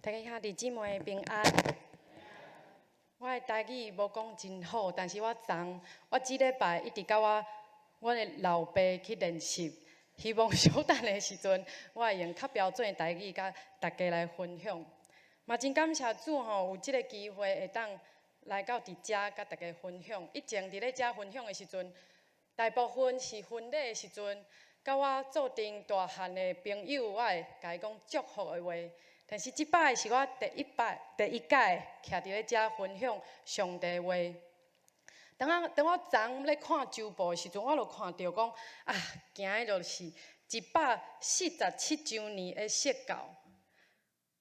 大家兄弟姊妹平安。我的台語無講真好，但是我昨我這禮拜一直佮阮的老爸去練習，希望小等的時陣，我會用較標準的台語佮大家來分享。嘛真感謝主吼，有這个機會會當來到佇遮佮大家分享。以前佇咧遮分享的時陣，大部分是婚禮的時陣，佮我做陣大漢的朋友，我會共伊講祝福的話。但是這擺是我第一擺、第一屆徛佇咧遮分享上帝話。當我昨咧看週報的時陣，我就看著講啊，今日就是147週年的釋教。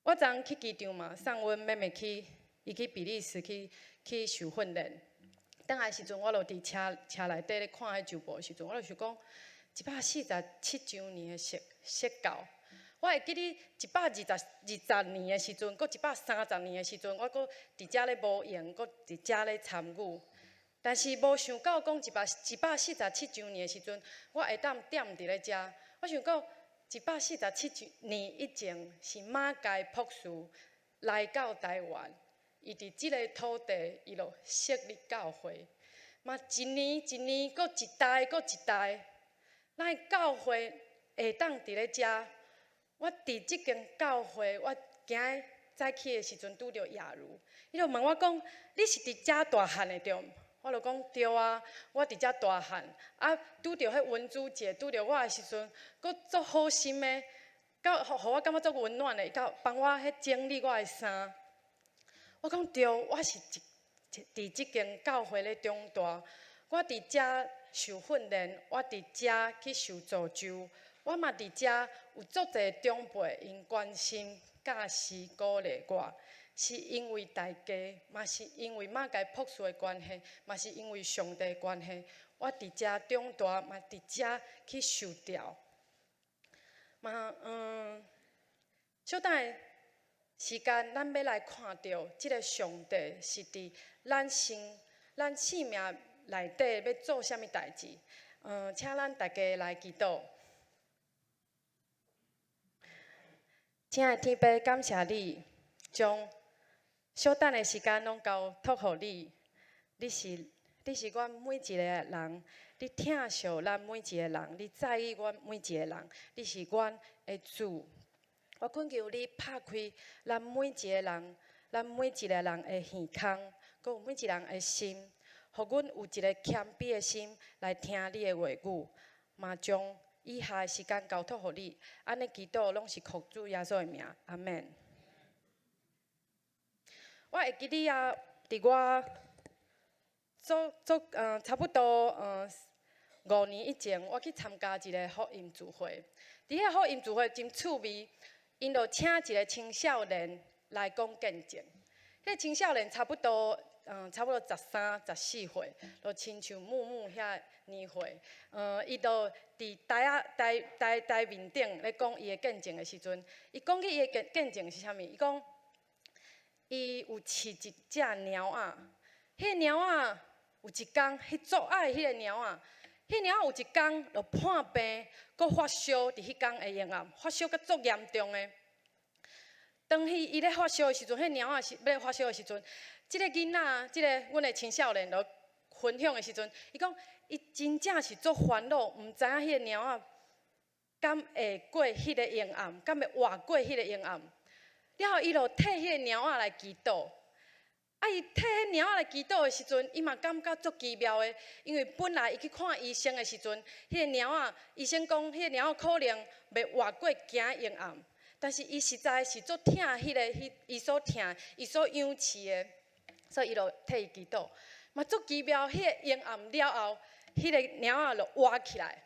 我昨去機場嘛，送阮妹妹去，伊去比利時去受訓練。轉來時陣，我就佇車內底咧看彼週報的時陣，我就想講，147週年的釋教。我會記得120年的時陣，閣130年的時陣，我閣佇遮咧無閒，閣佇遮咧參與。但是無想到講147週年的時陣，我會當踮佇咧遮。我想講，147週年以前是馬偕博士來到台灣，伊佇這个土地，伊就設立教會。嘛，一年一年，閣一代閣一代，咱的教會會當佇咧遮。我佇這間教會，我今日早起的時陣拄著亞如，伊就問我講：你是佇遮大漢的對毋？我就講對啊，我佇遮大漢。啊，拄著彼文珠姐拄著我的時陣，閣足好心的，閣予我感覺足溫暖的，佮幫我彼整理我的衫。我講對，我是佇這間教會咧長大，我佇遮受訓練，我佇遮去受造就。我嘛佇遮有足濟長輩，𪜶關心、教示、鼓勵我，是因為大家，嘛是因為馬偕博士的關係，嘛是因為上帝的關係，我佇遮長大，嘛佇遮去受調。嘛小等下時間，咱欲來看著這个上帝是佇咱生命內底欲做啥物代誌。請咱大家來祈禱。親愛的天父，感謝你將小等的時間攏交託予你。你是阮每一个人，你疼惜咱每一个人，你在意阮每一个人，你是阮的主。我懇求你拍開咱每一个人，咱每一个人的耳孔，閣有每一個人的心，予阮有一个謙卑的心來聽你的話語，嘛將以下的時間交託予你，按呢祈禱攏是靠主耶穌的名，阿們。我會記得啊，佇我做做差不多5年以前，我去參加一个福音聚會。佇彼个福音聚會真趣味，𪜶就請一个青少年來講見證。彼个青少年差不多13、14歲，就親像木木遐年歲。伊就佇台仔台台台面頂咧講伊的見證的時陣，伊講起伊的見證是啥物？伊講伊有飼一隻貓仔，彼个貓仔有一工，彼足愛彼个貓仔，彼貓仔有一工就破病，閣發燒，佇彼工的下暗，發燒甲足嚴重的。當彼伊咧發燒的時陣，彼貓仔是欲發燒的時陣，這个囡仔，這个阮的青少年就分享的時陣，伊講伊真正是足煩惱，毋知影彼個貓仔敢會過彼个黑暗，敢會活過彼個黑暗。了後，伊就替彼個貓仔來祈禱。啊，伊替彼貓仔來祈禱的時陣，伊嘛感覺足奇妙的，因為本來伊去看醫生的時陣，彼個貓仔醫生講，彼個貓仔可能袂活過今黑暗。但是伊實在是足疼彼個，彼伊所疼、伊所養飼的，所以伊就替伊祈禱。嘛足奇妙，彼個黑暗了後，彼個貓仔就活起來。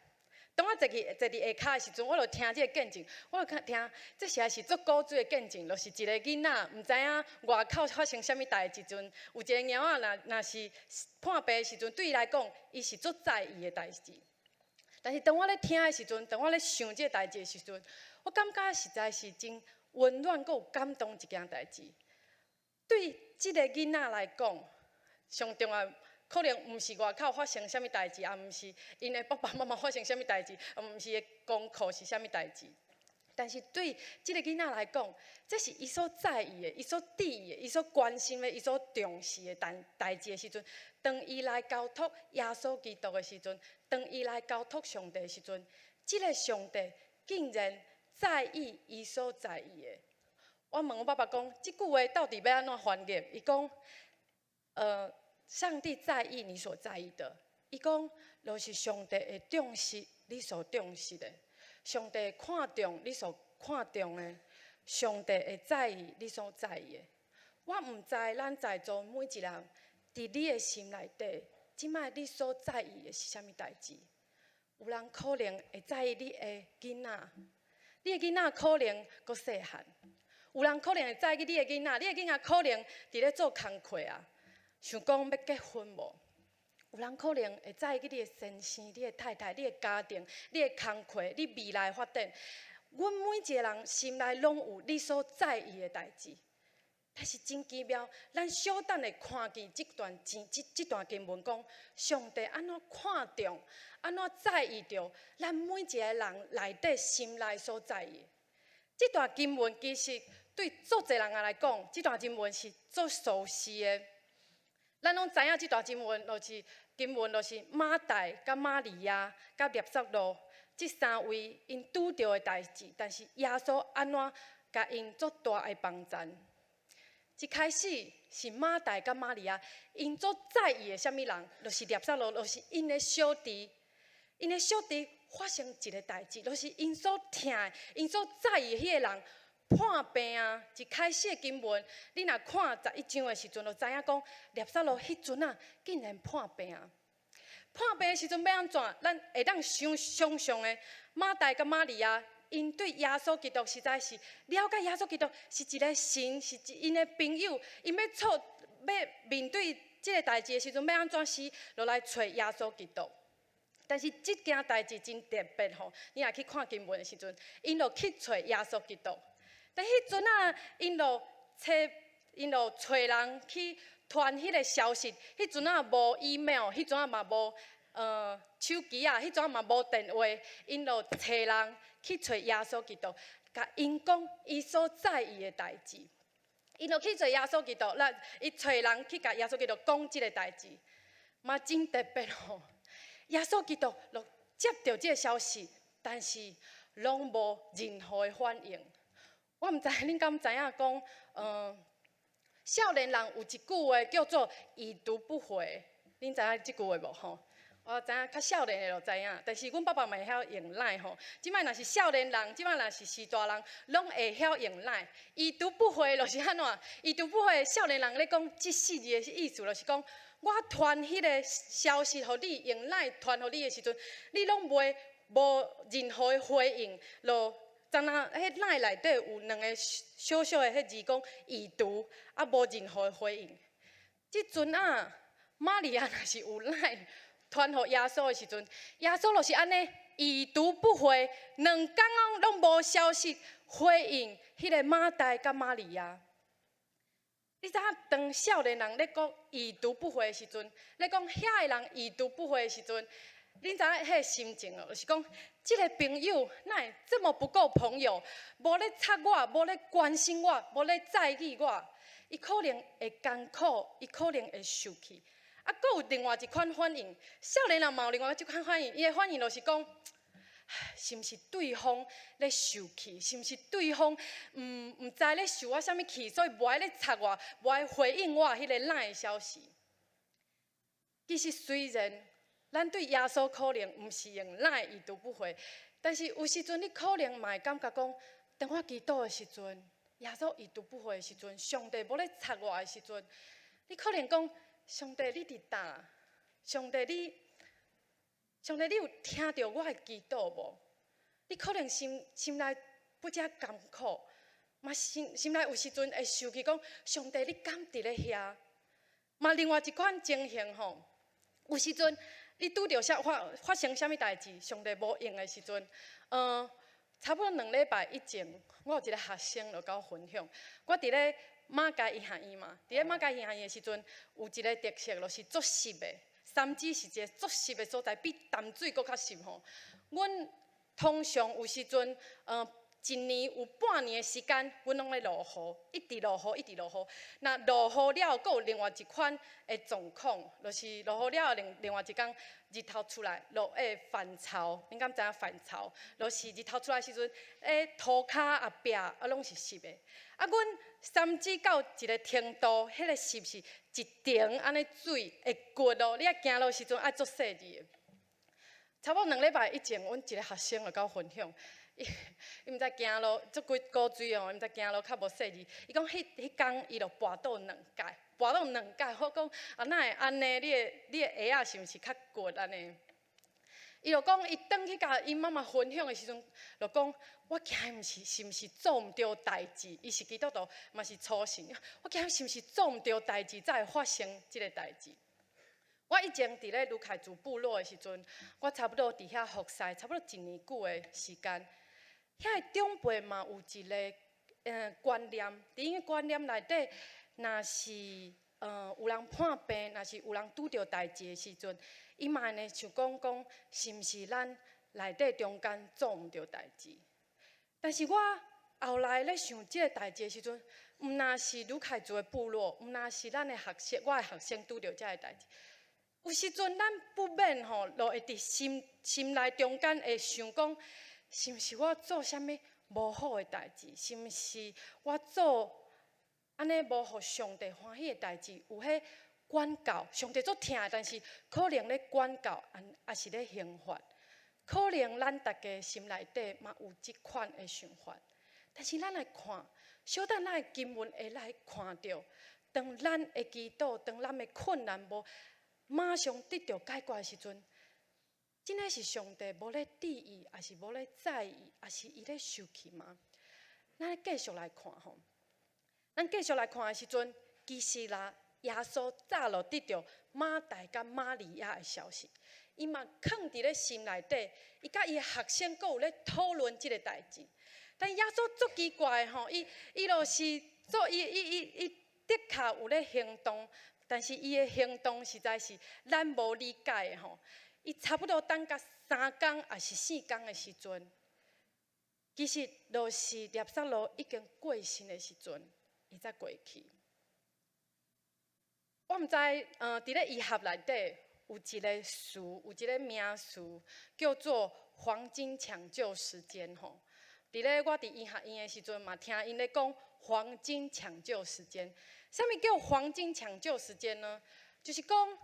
當我坐佇下跤的時陣，我就聽這個見證，我就看聽，這實在是足古錐的見證，就是一个囡仔毋知影外口發生啥物代誌陣，有一个貓仔若是破病的時陣，對伊來講，伊是足在意的代誌。但是當我咧聽的時陣，當我咧想這个代誌的時陣，我感覺實在是真溫暖，閣有感動一件代誌。對這个囡仔來講，上重要可能毋是外口發生啥物代誌，也毋是𪜶的爸爸媽媽發生啥物代誌，也毋是功課是啥物代誌。但是對這个囡仔來講，這是伊所在意的、伊所注意的、伊所關心的、伊所重視的代代誌的時陣，當伊來交託耶穌基督的時陣，當伊來交託上帝的時陣，這个上帝竟然在意伊所在意的。我問我爸爸講，這句話到底欲按怎翻譯？伊講，上帝在意你所在意的。伊講，就是上帝會重視你所重視的。上帝看重你所看重的，上帝會在意你所在意的。我毋知咱在座每一人，佇你的心內底，這擺你所在意的是啥物代誌？有人可能會在意你的囡仔，你的囡仔可能閣細漢；有人可能會在意你的囡仔，你的囡仔可能佇咧做工課啊，想講欲結婚無？有人可能會在意你的先生、你的太太、你的家庭、你的工課、你未來發展。阮每一個人心內攏有你所在意的代誌，但是真奇妙，咱小等會看見這段經這這段經文講，上帝按怎看重、按怎在意著咱每一個人內底心內所在意的。這段經文其實對足濟人來講，這段經文是足熟悉的。咱攏知影這段經文，就是經文，就是馬大佮瑪利亞佮納撒路這三位𪜶拄著的代誌，但是耶穌按怎共𪜶足大的幫贊？一開始是馬大佮瑪利亞，𪜶足在意的啥物人，就是納撒路，就是𪜶的小弟。𪜶的小弟發生一个代誌，就是𪜶所疼的、𪜶所在意的彼个人破病啊！一開始的經文，你若看11章的時陣，就知影講納撒路彼陣仔竟然破病啊！破病的時陣欲按怎？咱會當想想像的，馬大佮瑪利亞，𪜶對耶穌基督實在是了解，耶穌基督是一个神，是𪜶的朋友。𪜶欲處欲面對這个代誌的時陣，欲按怎死，就來揣耶穌基督。但是這件代誌真特別吼，你若去看經文的時陣，𪜶就去揣耶穌基督。但彼陣仔，𪜶就揣人去傳彼个消息。彼陣仔無 email，彼陣仔嘛無手機啊，彼陣仔嘛無電話，𪜶就揣人去揣耶穌基督，共𪜶講伊所在意的代誌。𪜶就去揣耶穌基督，咱伊揣人去共耶穌基督講這个代誌，嘛真特別吼。耶穌基督就接著這个消息，但是攏無任何的反應。我毋知恁敢知影講，少年人有一句話叫做“已讀不回”，恁知影這句話無吼？我知影較少年的就知影，但是阮爸爸嘛會曉用 LINE 吼。這擺若是少年人，這擺若是序大人，攏會曉用 LINE。已讀不回就是按怎？已讀不回，少年人咧講這四字的意思，就是講我傳彼个消息予你，用 LINE 傳予你的時陣，你攏袂無任何的回應，就敢若彼 LINE 內底有兩个小小的彼字講已讀，啊無任何的回應。這陣仔，瑪利亞若是有 LINE 傳予耶穌的時陣，耶穌就是按呢已讀不回，兩工攏無消息回應彼个馬大佮瑪利亞。你知影當少年人咧講已讀不回的時陣，咧講遐个人已讀不回的時陣，恁知影彼个心情哦，就是講這个朋友哪會這麼不夠朋友，無咧插我，無咧關心我，無咧在意我，伊可能會艱苦，伊可能會受氣。啊，閣有另外一款反應，少年人嘛有另外一款反應，伊的反應就是講，是毋是對方咧受氣？是毋是對方毋知咧受我啥物氣，所以無愛咧插我，無愛回應我彼個 LINE 的消息？其實雖然咱對耶穌可能毋是用 LINE 已讀不回，但是有時陣你可能嘛會感覺講，當我祈禱的時陣，耶穌已讀不回的時陣，上帝無咧插我的時陣，你可能講，上帝你佇佗？上帝你，上帝你有聽著我的祈禱無？你可能心心內不遮艱苦，嘛心心內有時陣會受氣，講上帝你敢佇咧遐？嘛另外一款情形吼，有時陣你拄著啥發發生啥物代誌，上帝無應的時陣，差不多2禮拜以前，我有一个學生就共我分享，我佇咧馬偕醫學院嘛，佇咧馬偕醫學院的時陣，有一个特色就是足濕的，三芝是一个足濕的所在，比淡水閣較濕吼。阮通常有時陣，一年有半年的時間，阮攏咧落雨，一直落雨，一直落雨。若落雨了，閣有另外一款的狀況，就是落雨了後，另外一工日頭出來，落會反潮。恁敢知影反潮？就是日頭出來時陣，塗跤啊壁啊攏是濕的。啊，阮甚至到一個程度，彼個濕是一層按呢水會骨哦。你愛行路時陣愛足細膩的。差不多2禮拜以前，阮一個學生就佮我分享。伊毋知行路足幾古錐哦，伊毋知行路較無細膩。伊講彼工伊就跋倒兩擺，跋倒兩擺。我講啊，哪會按呢？你的鞋仔是毋是較骨按呢？伊就講，伊轉去共𪜶媽媽分享的時陣，就講我驚毋是是毋是做毋著代誌？伊是基督徒，嘛是初信。我驚是毋是做毋著代誌，才會發生這个代誌。我以前佇咧盧凱族部落的時陣，我差不多佇遐服侍，差不多一年久的時間。遐个長輩嘛有一个觀念，佇𪜶觀念內底，若是有人破病，若是有人拄著代誌的時陣，伊嘛會想講講，是毋是咱內底中間做毋著代誌？但是我後來咧想這个代誌的時陣，毋若是魯凱族的部落，毋若是咱的學生，我的學生拄著這个代誌。有時陣咱不免吼，就會佇心內中間會想講，是毋是我做啥物無好的代誌？是毋是我做按呢無予上帝歡喜的代誌？有彼管教，上帝足疼的，但是可能咧管教，抑是咧刑罰。可能咱逐家心內底嘛有這款的想法。但是咱來看，小等咱的經文會來看著，當咱的祈禱，當咱的困難無馬上得著解決的時陣，真的是上帝無咧注意，抑是無咧在意，抑是伊咧受氣嗎？咱繼續來看吼，咱繼續來看的時陣，其實啦，耶穌早就得著馬大佮瑪利亞的消息，伊嘛囥佇咧心內底，伊佮伊的學生閣有咧討論這个代誌。但耶穌足奇怪的吼，伊就是做伊伊伊伊的確有咧行動，但是伊的行動實在是咱無理解的吼。伊差不多等甲3工抑是4工的時陣，其實就是拉撒路已經過身的時陣，伊才過去。我毋知，佇咧醫學內底有一个詞，有一个名詞叫做黃金搶救時間吼。佇咧我佇醫學院的時陣，嘛聽𪜶咧講黃金搶救時間。啥物叫黃金搶救時間呢？就是講，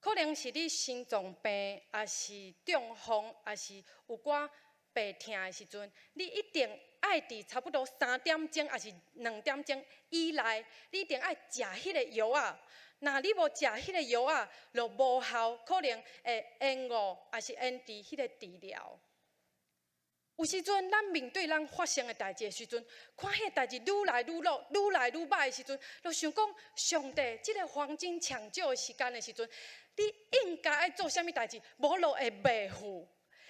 可能是你心臟病，抑是中風，抑是有寡病痛的時陣，你一定愛佇差不多3點鐘，抑是2點鐘以內，你一定愛食彼个藥仔。若你無食彼个藥仔，就無效，可能會延誤，抑是延遲彼个治療。有時陣，咱面對咱發生的代誌的時陣，看彼个代誌愈來愈落，愈來愈歹的時陣，就想講上帝，這个黃金搶救的時間的時陣，你應該愛做啥物代誌，無就會袂赴。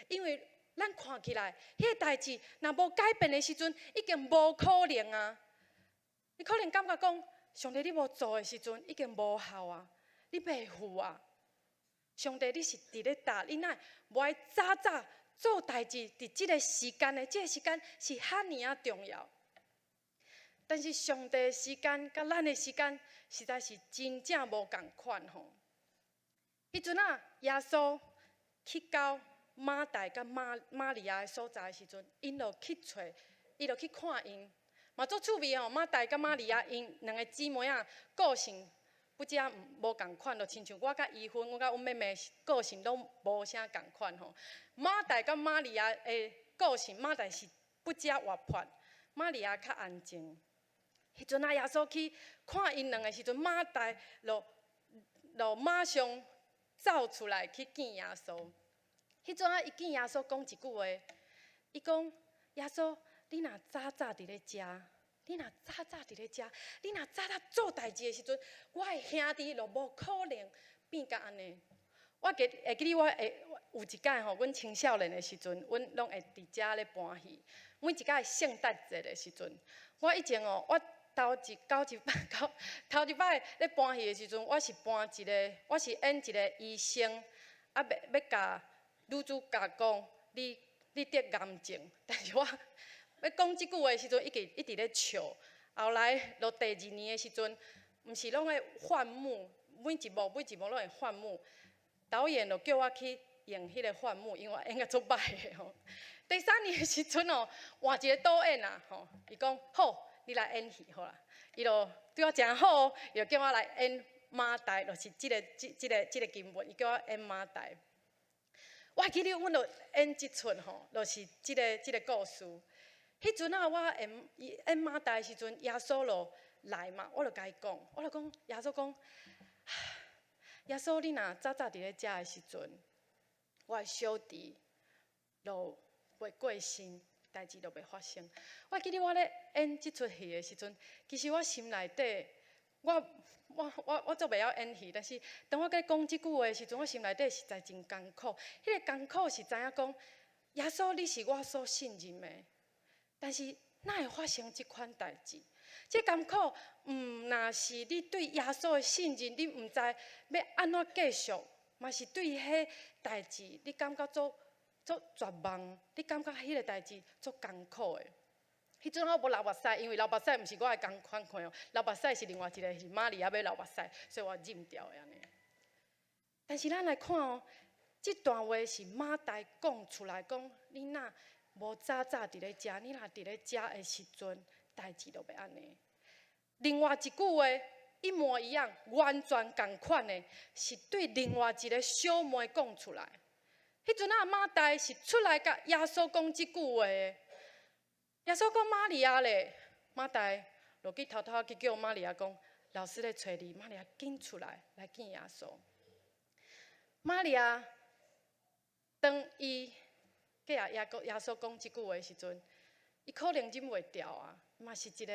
因為咱看起來，彼个代誌若無改變的時陣，已經無可能啊！你可能感覺講，上帝你無做的時陣，已經無效啊，你袂赴啊！上帝你是佇咧佗？你哪會無愛早早做代誌？佇這个時間的，這个時間是遐爾仔重要。但是上帝的時間佮咱的時間，實在是真正無仝款吼。彼陣啊，耶穌去到馬大佮瑪利亞的所在的時陣，𪜶就去揣，伊就去看𪜶，嘛足趣味吼。馬大佮瑪利亞𪜶兩个姊妹仔個性不只無仝款，就親像我佮伊芬，我佮阮妹妹個性攏無啥仝款吼。馬大佮瑪利亞的個性，馬大是不只活潑，瑪利亞較安靜。彼陣啊，耶穌去看𪜶兩个時陣，馬大就馬上走出來去見耶穌。彼陣啊，伊見耶穌講一句話，伊講：耶穌，你若早早佇咧遮，你若早早佇咧遮，你若早早做代誌的時陣，我的兄弟就無可能變甲按呢。我記會記得我會有一擺吼，阮青少年的時陣，阮攏會佇遮咧搬戲。每一擺聖誕節的時陣，我以前哦，我頭一九一擺九頭一擺咧搬戲的時陣，我是搬一个，我是演一个醫生，啊，欲欲共女主角講，你得癌症，但是我欲講這句話的時陣，伊一直咧笑。後來落第二年的時陣，毋是攏會換幕，每一幕每一幕攏會換幕。導演就叫我去演彼個換幕，因為我演甲足歹的吼。第三年的時陣哦，換一個導演啊吼，伊講好，你來演戲好啦。伊就對我誠好，伊就叫我來演馬大，就是這個經文，伊叫我演馬大。我記得阮就演這齣吼，就是這個故事。彼陣啊，我演演馬大的時陣，耶穌就來嘛，我就共伊講，我就講耶穌講，耶穌你若早早佇咧遮的時陣，我的小弟就袂過身，代誌就袂發生。我記得我咧演這齣戲的時陣，其實我心內底，我足袂曉演戲，但是當我佮講這句話的時陣，我心內底實在真艱苦。彼個艱苦是知影講，耶穌你是我所信任的，但是哪會發生這款代誌？這艱苦，毋若是你對耶穌的信任，你毋知欲按怎繼續，嘛是對彼代誌，你感覺足足絕望，你感覺彼個代誌足艱苦的。彼陣我無流目屎，因為流目屎毋是我的工款哦，流目屎是另外一個是瑪利亞欲流目屎，所以我忍掉的按呢。但是咱來看哦，這段話是馬大講出來講，你若無早早佇咧遮，你若佇咧遮的時陣，代誌就袂按呢。另外一句話一模一樣，完全仝款的，是對另外一個小妹講出來。彼陣啊，馬大是出來共耶穌講這句話的。耶穌講瑪利亞咧，馬大落去偷偷去叫瑪利亞講，老師咧揣你，瑪利亞緊出來來見耶穌。瑪利亞當伊過來耶穌講這句話的時陣，伊可能忍袂牢啊，嘛是一個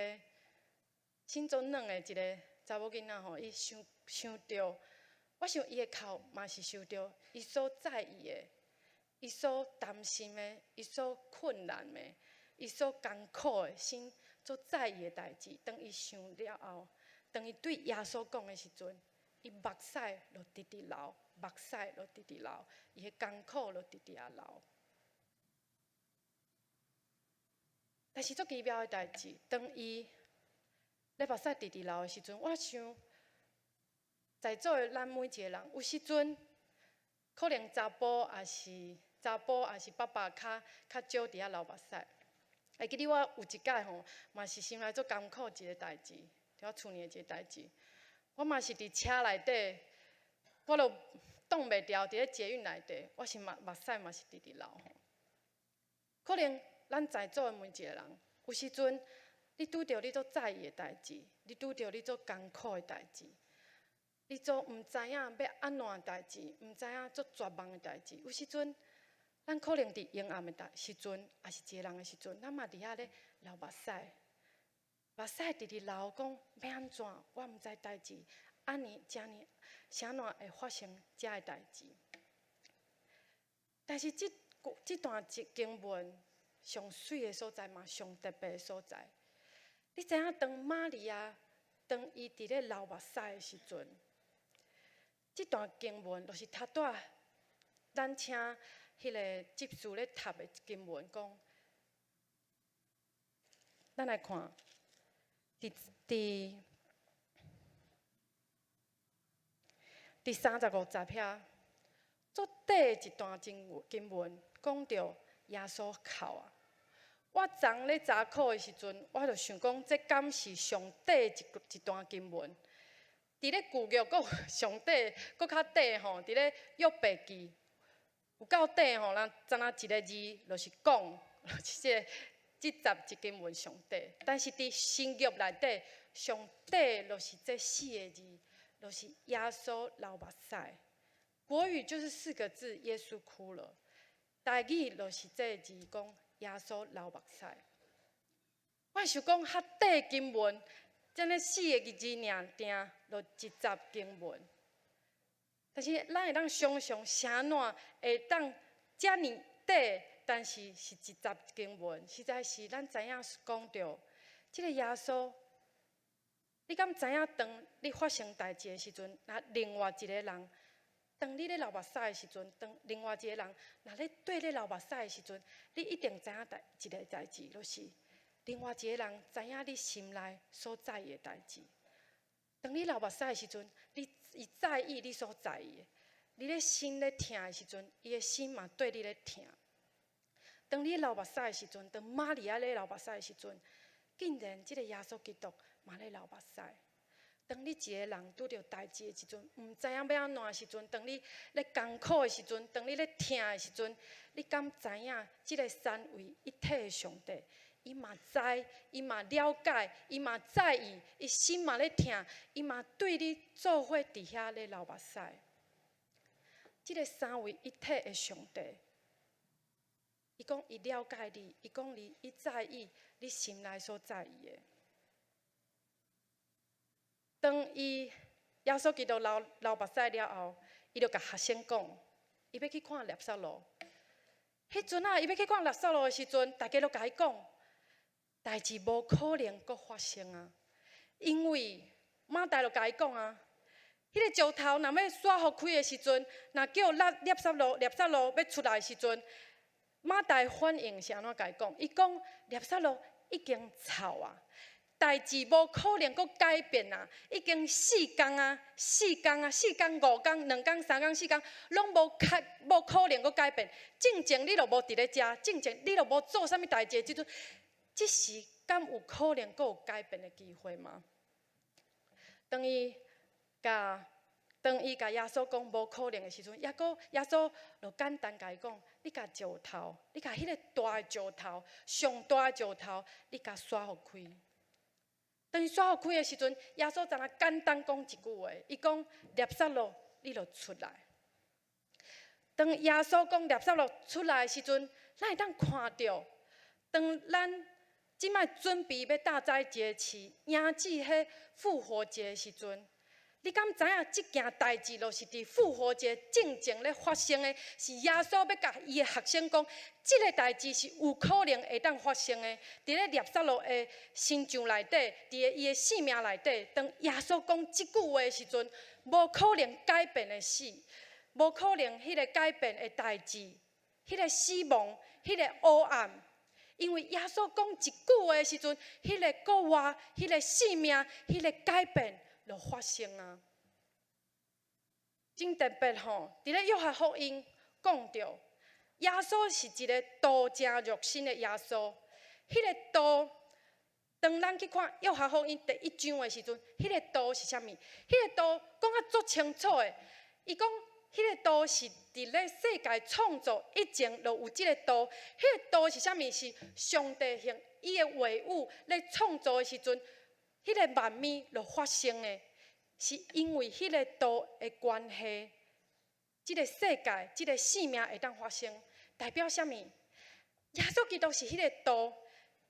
心足軟的一個查某囡仔吼，伊想想著，我想伊的哭嘛是想著伊所在意的，伊所擔心的，伊所困難的，伊所艱苦的心所在意的代誌，當伊想了後，當伊對耶穌講的時陣，伊目屎就直直流，目屎就直直流，伊的艱苦就直直仔流。但是足奇妙的代誌，當伊咧目屎直直流的時陣，我想在座的咱每一個人，有時陣可能查埔抑是查埔抑是爸爸較較少佇遐流目屎。會記得我有一擺吼，嘛是心內足艱苦一個代誌，佇我厝內的一個代誌。我嘛是佇車內底，我都擋袂牢，佇咧捷運內底，我是目屎嘛是直直流。可能咱在座的每一個人，有時陣你拄著你足在意的代誌，你拄著你足艱苦的代誌，你足毋知影欲按怎的代誌，毋知影足絕望的代誌，有時陣，咱可能佇陰暗的時陣，抑是一個人的時陣，咱嘛佇遐咧流目屎，目屎直直流，講欲按怎？我毋知代誌按呢遮爾，啥怎會發生遮的代誌？但是這段經文上媠的所在嘛，上特別的所在，你知影當瑪利亞當伊佇咧流目屎的時陣，這段經文就是頭拄仔咱請彼個執事咧讀的經文講，咱來看，佇35節遐，足短的一段經文，講著耶穌哭啊。我昨咧查考的時陣，我就想講，這敢是上短一段經文？佇咧舊約閣有上短，閣較短吼，佇咧約伯記。有夠短吼，咱敢若一個字，就是講，就是這這十節經文上短。但是佇新約內底，上短就是這四個字，就是耶穌流目屎。國語就是四個字，耶穌哭了。台語就是這個字，講耶穌流目屎。我想講較短經文，這呢四個字爾定，就一節經文。但是咱會當想象啥怎會當遮爾短，但是是一節經文，實在是咱知影講著，這個耶穌，你敢知影當你發生代誌的時陣，若另外一個人當你咧流目屎的時陣，當另外一個人若咧對你流目屎的時陣，你一定知影代一个代誌，就是另外一個人知影你心內所在意的代誌。當你流目屎的時陣，你伊在意你所在意的；你咧心咧疼的時陣，伊的心嘛對你咧疼。當你流目屎的時陣，當瑪利亞咧流目屎的時陣，竟然這个耶穌基督嘛咧流目屎。當你一个人拄著代誌的時陣，毋知影欲按怎的時陣，當你咧艱苦的時陣，當你咧疼的時陣，你敢知影這个三位一體的上帝，伊嘛知，伊嘛了解，伊嘛在意，伊心嘛咧疼，伊嘛對你做伙佇遐咧流目屎。這个三位一體的上帝，伊講伊了解你，伊講你，伊在意你心內所在意的。當伊耶穌基督流流目屎了後，伊就共學生講，伊欲去看拉撒路。彼陣啊，伊欲去看拉撒路的時陣，大家攏共伊講，代誌無可能閣發生啊！因為馬大就共伊講啊，彼个石頭若欲徙予開的時陣，若叫拉拉撒路拉撒路欲出來的時陣，馬大反應是按怎共伊講？伊講拉撒路已經臭啊！代誌無可能閣改變啊！已經四工啊，四工啊，四工、五工、兩工、三工、四工，攏無可無可能閣改變。進前你都無佇咧遮，進前你都無做啥物代誌的時陣，這時敢有可能閣有改變的機會嗎？當伊共耶穌講無可能的時陣，抑閣耶穌就簡單共伊講：你共石頭，你共彼个大的石頭，上大的石頭，你共徙予開。當伊徙予開的時陣，耶穌就若簡單講一句話，伊講：拉撒路，你就出來。當耶穌講拉撒路出來的時陣，咱會當看著，當咱這擺準備欲搭載節期，迎接彼復活節的時陣，你敢知影這件代誌就是佇復活節進前咧發生的？是耶穌欲共伊的學生講，這个代誌是有可能會當發生的。佇咧拉撒路的身上內底，佇咧伊的性命內底，當耶穌講這句話的時陣，無可能改變的死，無可能彼个改變的代誌，彼个死亡，彼个黑暗。因為耶穌講一句話的時陣，彼个復活，彼个生命，彼个改變就發生啊！真特別吼，佇咧約翰福音講著，耶穌是一个道成肉身的耶穌。彼个道，當咱去看約翰福音第一章的時陣，彼个道是啥物？彼个道講甲足清楚的，伊講彼个道是佇咧世界創造以前就有這个道。彼个道是啥物？是上帝用伊的話語咧創造的時陣，彼个萬物就發生的，是因為彼个道的關係，這个世界、這个生命會當發生，代表啥物？耶穌基督是彼个道，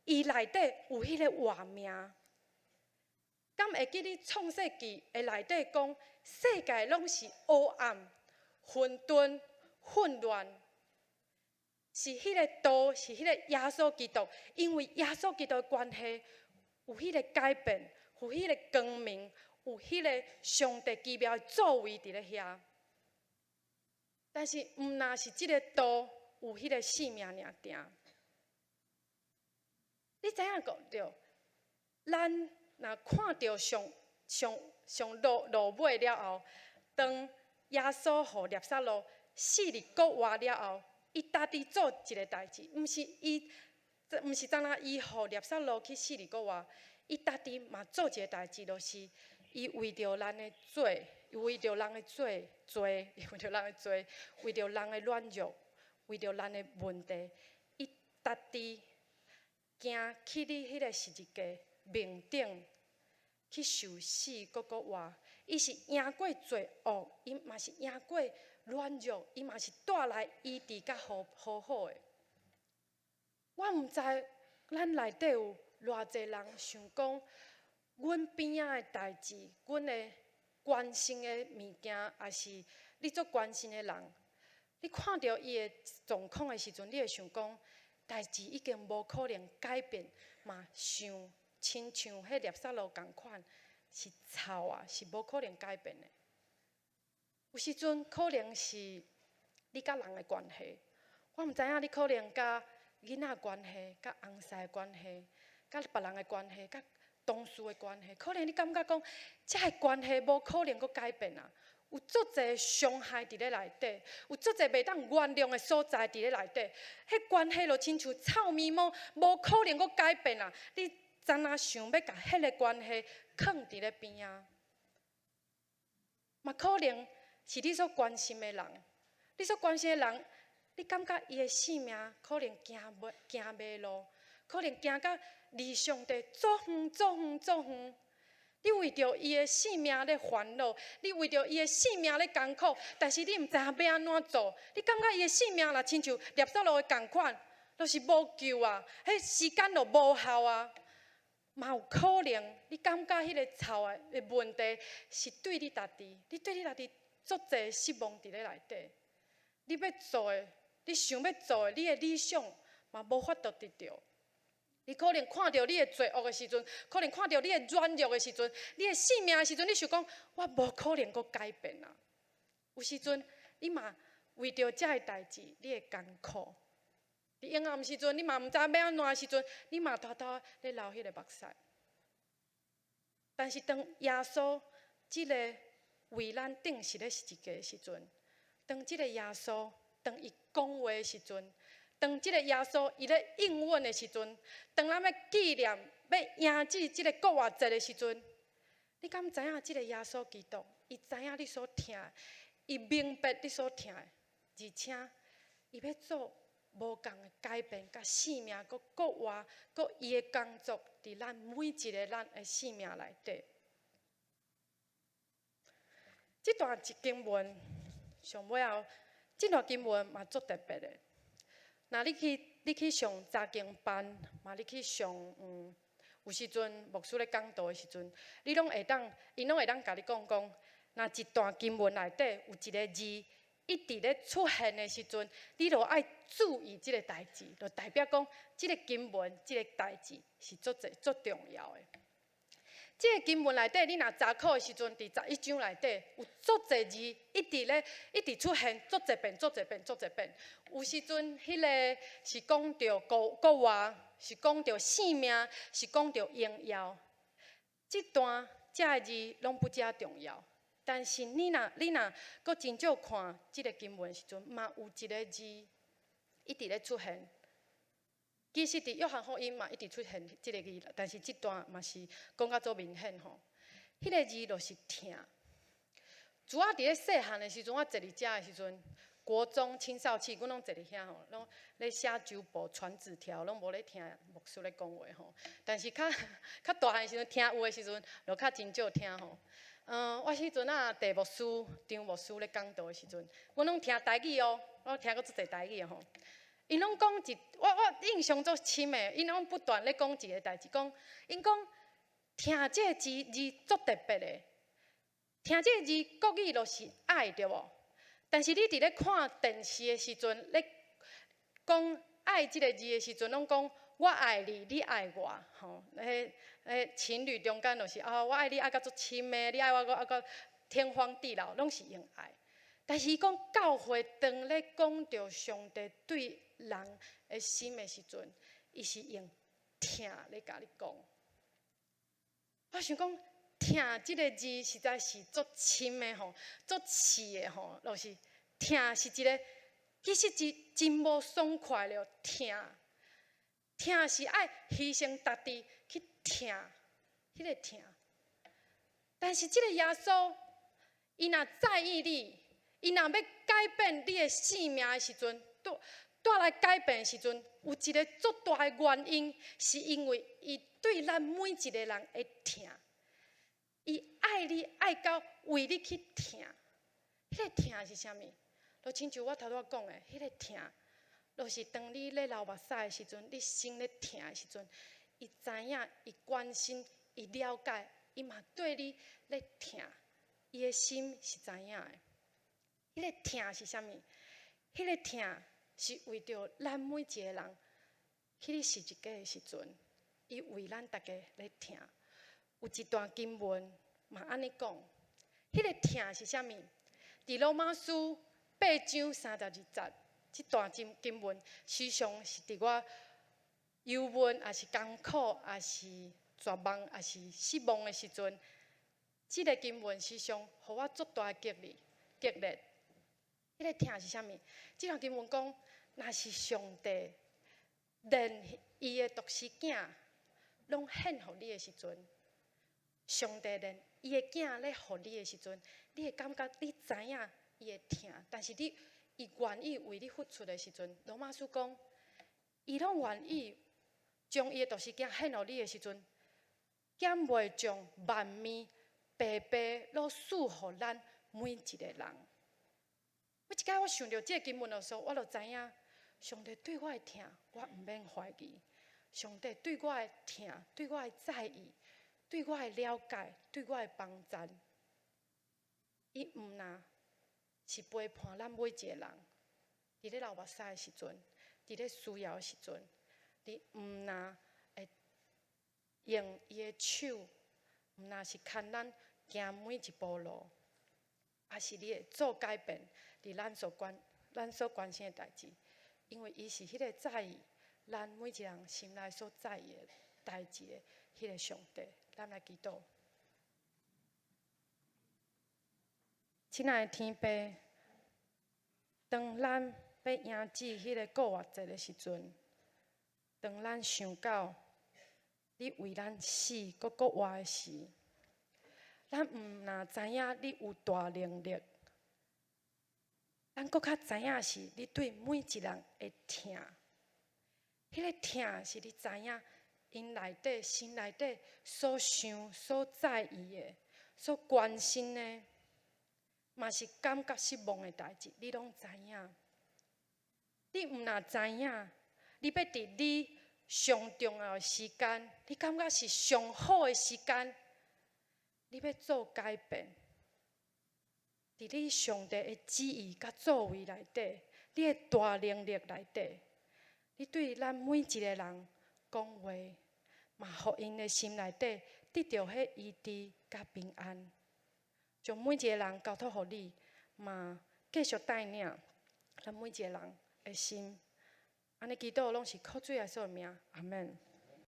伊內底有彼个活命。敢會記得創世記的內底講，世界攏是黑暗、混沌、混亂，是彼个道，是彼个耶穌基督，因為耶穌基督的關係，有彼个改變，有彼个光明，有彼个上帝奇妙的作為佇咧遐。但是，毋若是這个道有彼个生命爾定。你知影講著？咱若看著上上上落落尾了後，當耶穌予拉撒路死裡復活了後，伊家己做一个代誌，毋是伊，毋是干焦伊予拉撒路去死裡復活，伊家己嘛做一个代誌，就是伊為著咱的罪，為著人的罪罪，為著人的罪，為著人的軟弱，為著咱的問題，伊家己行去佇彼个十字架面頂去受死，閣復活。伊是贏過罪惡，伊嘛是贏過軟弱，伊嘛是帶來醫治佮好好好的。我毋知咱內底有偌濟人想講，阮邊仔的代誌，阮的關心的物件，抑是你足關心的人，你看著伊的狀況的時陣，你會想講，代誌已經無可能改變，嘛像親像彼拉撒路仝款，是臭啊，是無可能改變的。有時陣可能是你佮人的關係，我毋知影你可能佮囡仔關係、佮翁婿的關係、佮別人的關係、佮同事的關係，可能你感覺講，這个關係無可能閣改變啊！有足濟傷害佇咧內底，有足濟袂當原諒的所在佇咧內底，彼關係就親像臭面毛，無可能閣改變啊！你怎若想欲共彼个關係囥佇咧邊仔？嘛可能是你所關心的人，你所關心的人，你感覺伊的性命可能行迷路，可能行甲離上帝足遠足遠足遠。你為著伊的性命咧煩惱，你為著伊的性命咧艱苦，但是你毋知影欲按怎做。你感覺伊的性命若親像拉撒路的仝款，就是無救啊！彼時間就無效啊！嘛有可能，你感覺彼個臭的問題是對你家己，你對你家己足濟失望佇咧內底。你欲做的，你想欲做的，你的理想嘛無法度得著。你可能看著你的罪惡的時陣，可能看著你的軟弱的時陣，你的性命的時陣，你想講我無可能閣改變啊！有時陣你嘛為著這个代誌，你會艱苦。佇陰暗時陣，你嘛毋知欲按怎的時陣，你嘛偷偷咧流彼个目屎。但是當耶穌這个為咱釘死咧十字架的時陣，當這个耶穌當伊講話的時陣，當這个耶穌伊咧應允的時陣，當咱欲紀念欲迎接這个復活節的時陣，你敢知影這个耶穌基督，伊知影你所疼的，伊明白你所疼的，而且伊欲做無仝的改變，佮生命，閣復活，閣伊的工作，佇咱每一个咱的生命內底。這段一經文上尾後，這段經文嘛足特別的。若你去上查經班，嘛你去上有時陣牧師咧講道的時陣，你攏會當，𪜶攏會當共你講講，若一段經文內底有一个字一直咧出現的時陣，你就愛注意這个代誌，就代表講這个經文、這个代誌是足濟足重要的。這个經文內底，你若查考的時陣，佇11章內底有足濟字一直咧，一直出現，足濟遍、足濟遍、足濟遍。有時陣，彼个是講著國國話，是講著性命，是講著榮耀。這段這个字攏不遮重要，但是你若閣真少看這个經文的時陣，嘛有一个字一直咧出現。其實佇約翰福音嘛一直出現這个字，但是這段嘛是講甲足明顯吼。彼个字就是疼。主仔佇咧細漢的時陣，我坐佇遮的時陣，國中青少期，阮攏坐佇遐吼，攏咧寫周報、傳紙條，攏無咧聽牧師咧講話吼。但是較較大漢的時陣，聽有的時陣，就較真少聽吼。我彼陣啊，鄭牧師、張牧師咧講道的時陣，阮攏聽台語哦，我聽過足濟台語的吼。𪜶攏講一，我印象足深的，𪜶攏不斷咧講一个代誌，講𪜶講疼這个字足特別的，疼這个字國語就是愛對無？但是你佇咧看電視的時陣，咧講愛這个字的時陣，攏講我愛你，你愛我，吼，彼彼情侶中間就是啊，我愛你愛甲足深的，你愛我閣愛到天荒地老，攏是用愛。但是伊講教會當咧講著上帝對人的心的時陣，伊是用疼咧共你講。我想講疼這个字實在是足深的吼，足刺的吼，就是疼是一个，其實是真無爽快了。疼，疼是愛犧牲家己去疼，彼个疼。但是這个耶穌，伊若在意你，伊若欲改變你的性命的時陣，帶來改變的時陣，有一个足大的原因，是因為伊對咱每一个人的疼，伊愛你愛到為你去疼。彼个疼是啥物？就親像我頭拄仔講的，彼个疼，就是當你咧流目屎的時陣，你心咧疼的時陣，伊知影，伊關心，伊了解，伊嘛對你咧疼，伊的心是知影的。彼个疼是啥物？彼个疼是為著咱每一个人去咧十字架的時陣，伊為咱逐家咧疼。有一段經文嘛按呢講，彼个疼是啥物？佇羅馬書8章32節，這段經經文時常是佇我憂悶，抑是艱苦，抑是絕望，抑是失望的時陣，這个經文時常予我足大的激勵、激勵。彼个疼是啥物？這段經文講，若是上帝連伊的獨生囝攏獻予你的時陣，上帝連伊的囝咧予你的時陣，你會感覺你知影伊會疼，但是你伊願意為你付出的時陣，羅馬書講，伊攏願意將伊的獨生囝獻予你的時陣，敢袂將萬物白白攏賜予咱每一个人？每一擺我想著這个經文的時候，我就知影上帝對我的疼，我毋免懷疑。上帝對我的疼，對我的在意，對我的了解，對我的幫贊，伊毋若是陪伴咱每一个人，佇咧流目屎的時陣，佇咧需要的時陣，你毋若會用伊的手，毋若是牽咱行每一步路，抑是你會做改變，佇咱所關心的代誌，因為伊是彼个在意咱每一个人心內所在意的代誌的彼个上帝。咱來祈禱。親愛的天父，當咱欲迎接彼个復活節的時陣，當咱想到你為咱死，閣復活的時，咱毋若知影你有大能力，咱閣較知影是你對每一人的疼。彼个疼是你知影𪜶內底、心內底所想、所在意的、所關心的，嘛是感覺失望的代誌，你攏知影。你毋若知影，你欲佇你上重要的時間，你感覺是上好的時間，你欲做改變，佇你上帝的旨意佮作為內底，你的大能力內底，你對咱每一个人講話，嘛予𪜶的心內底得著彼醫治佮平安，將每一个人交託予你，嘛繼續帶領咱每一个人的心。按呢祈禱攏是靠主耶穌的名，阿門。